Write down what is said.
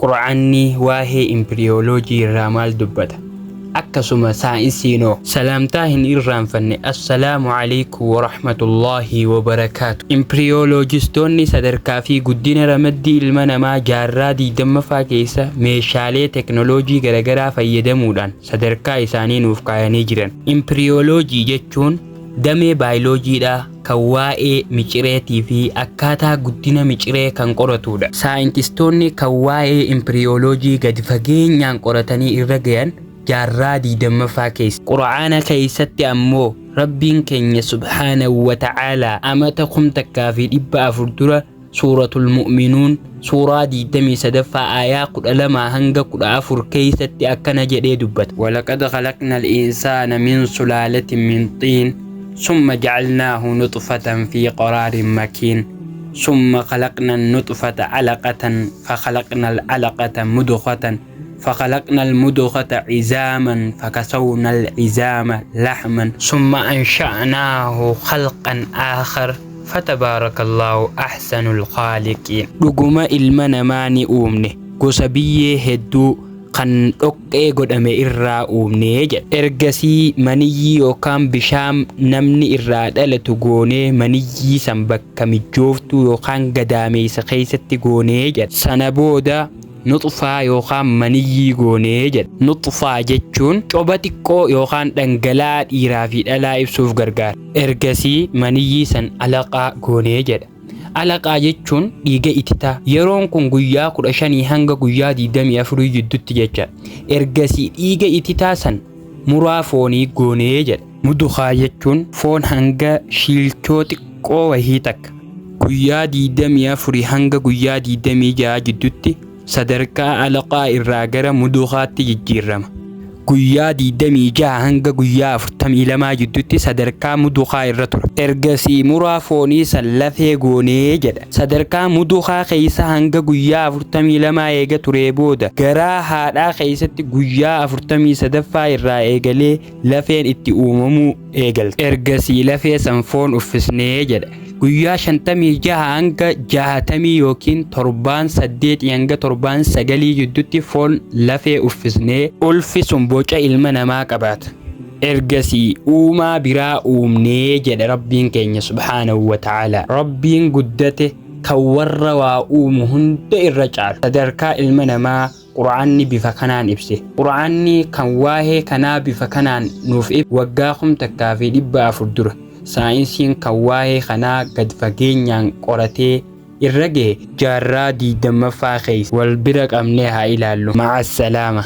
Qur'aanni waahee Impiriyooloojii irraa maal dubbata? Akkasuma saayinsiinoo? Salaamtaa hin irraanfanne Assalaamu Aleykum Warahmatullaahi Wabarakaatu. Impiriyooloojistoonni sadarkaa fi guddina ramaddii ilma namaa jaarraa 20ffaa keessa meeshaalee teknoloojii garagaraa fayyadamuudhaan sadarkaa isaanii nuuf kaayanii jiran. Impiriyooloojii jechuun damee baayiloojiidhaa kan waa'ee micireetii fi akkaataa guddina miciree kan qoratuudha. Saayintistoonni kan waa'ee impiriyooloojii gadi fageenyaan qoratanii irra gayan jaarraa 20ffaa keessa. Qur'aana keessatti ammoo Rabbiin keenya subhaanahu wa ta'aalaa amata 1400 dura Suuratul Mu'minuun suuraa 23ffaa aayaa 12 hanga 14 keessatti akkana jedhee dubbata. Walaqad khalaqnal insaana min sulaalatin min xiin summa ja'alnaahu nuxfatan fi qaraarin makiin summa khalaqnan nuxfata alaqatan fakhalaqnal alaqata mudghatan fakhalaqnal mudghata izaaman fakasawnal izaama lahman summa ansha'naahu khalqan aakhar Fatabaarakallahu ahsanul khaaliqiin. Dhuguma ilma namaa ni uumne, gosa biyyee hedduu kan dhoqqee godhame irraa uumne jedha. Ergasii maniyyii yookaan bishaan namni irraa dhalatu goonee maniyyii san bakka mijjooftuu yookaan gadaameessa keessatti goone jedha. Sana booda Nuxfaa yookaan maniyyii goone jedha. Nuxfaa jechuun coba xiqqoo yookaan dhangala'aa dhiiraa fi dhalaa ibsuuf gargaara. Ergasii maniyyii san alaqaa goone jedha. Alaqaa jechuun dhiiga ititaa. Yeroon kun guyyaa 15 hanga guyyaa 24 jiddutti jecha. Ergasii dhiiga ititaa san muraa foonii goone jedha. Mudghaa jechuun foon hanga shiilchoo xiqqoo wahii takka. Guyyaa 24 hanga guyyaa 26 jiddutti sadarkaa alaqaa irraa gara mudghaatti jijjiirrama. Guyyaa 26 hanga guyyaa 42 jiddutti sadarkaa mudghaa irra tura. Ergasii muraa foonii san lafee goonee jedha. Sadarkaa mudghaa keessa hanga guyyaa 42 eega turee booda garaa haadhaa keessatti guyyaa 43ffaa irraa eegalee lafeen itti uumamuu eegalte. Ergasii lafee san foon uffisnee jedha. Guyyaa 56 hanga 60 yookiin torbaan 8 hanga torbaan 9 gidduutti foon lafee uffisnee ulfi sun boca ilma namaa qabaata. Ergasii uumaa biraa uumnee jedha Rabbiin keenya subhaanahu wa ta'aalaa. Rabbiin guddate kan warra waa uumu hunda irra caalu. Sadarkaa ilma namaa Qur'aanni bifa kanaan ibse. Qur'aanni kan waahee kanaa bifa kanaan nuuf ibse waggaa 1400 dura. Saayinsiin kan waahee kanaa gad fageenyaan qoratee irra gahe jaarraa 20ffaa keessa. Wal bira qabnee haa ilaallu. Ma'assalaama.